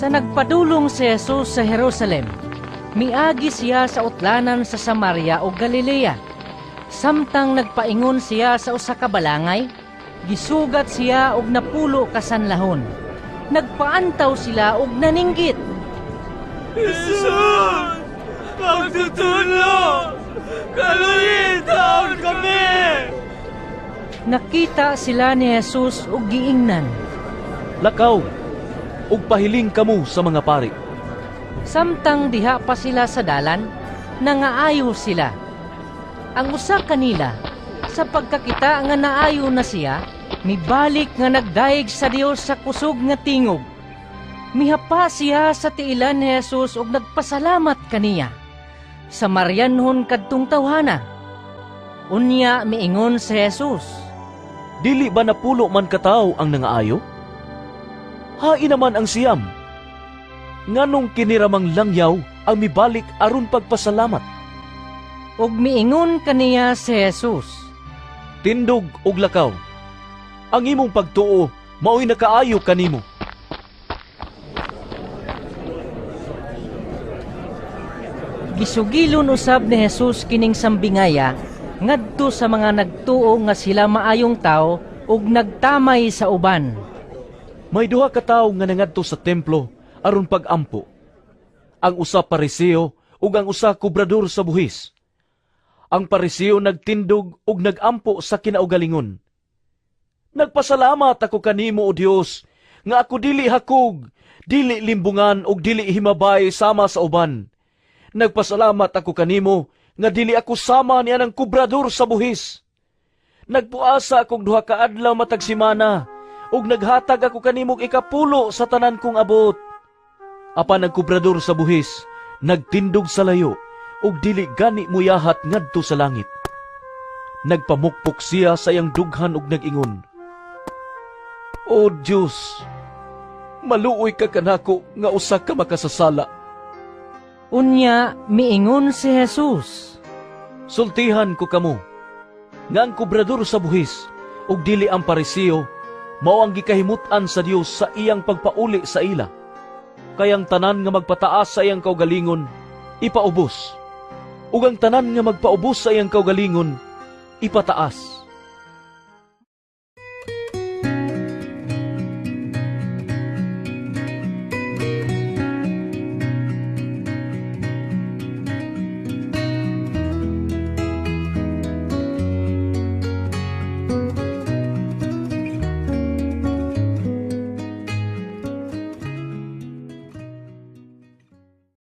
Sa nagpadulong si Jesus sa Jerusalem, miagi siya sa utlanan sa Samaria ug Galilea. Samtang nagpaingon siya sa usa ka balangay, gisugat siya og 10 ka sanlahon. Nagpaantaw sila og naninggit. Jesus! Magtutudlo! Kaluoyi taon kami! Nakita sila ni Jesus ug giingnan, "Lakaw, ug pahiling kamo sa mga pari." Samtang diha pa sila sa dalan, nangaayo sila. Ang usa kanila, sa pagkakita nga naayo na siya, mibalik nga nagdayeg sa Dios sa kusog nga tingog. Mihapa siya sa tiilan ni Jesus ug nagpasalamat kaniya. Samarianhon kadtong tawhana. Unya miingon si Jesus, "Dili ba 10 man ka tawo ang nangaayo? Hain naman ang 9? Nganong kini ra mang langyaw ang mibalik aron pagpasalamat?" Ug miingon kaniya si Jesus, "Tindog ug lakaw. Ang imong pagtuo maoy nakaayo kanimo." Gisugilon usab ni Jesus kining sambingaya ngadto sa mga nagtuo nga sila maayong tawo ug nagtamay sa uban. "May duha ka tawo nga nangadto sa templo aron pag-ampo. Ang usa Pariseo ug ang usa kobrador sa buhis. Ang Pariseo nagtindog ug nag-ampo sa kinaugalingon: 'Nagpasalamat ako kanimo, o Dios, nga ako dili hakog, dili limbungan ug dili himabay sama sa uban. Nagpasalamat ako kanimo nga dili ako sama ni anang kobrador sa buhis. Nagpuasa akog 2 ka adlaw matag semana ug naghatag ako kanimog ikapulo sa tanan kong abot.' Apan ang kobrador sa buhis nagtindog sa layo ug dili gani muyahat ngadto sa langit. Nagpamukpok siya sa iyang dughan ug nag-ingon, 'O Dios, maluoy ka kanako nga usa ka makasasala.'" Unya miingon si Jesus, "Sultihan ko kamo nga ang kobrador sa buhis ug dili ang Pariseo mao ang gikahimut-an sa Dios sa iyang pagpauli sa ila. Kay ang tanan nga magpataas sa iyang kaugalingon ipaubos, ug ang tanan nga magpaubos sa iyang kaugalingon ipataas."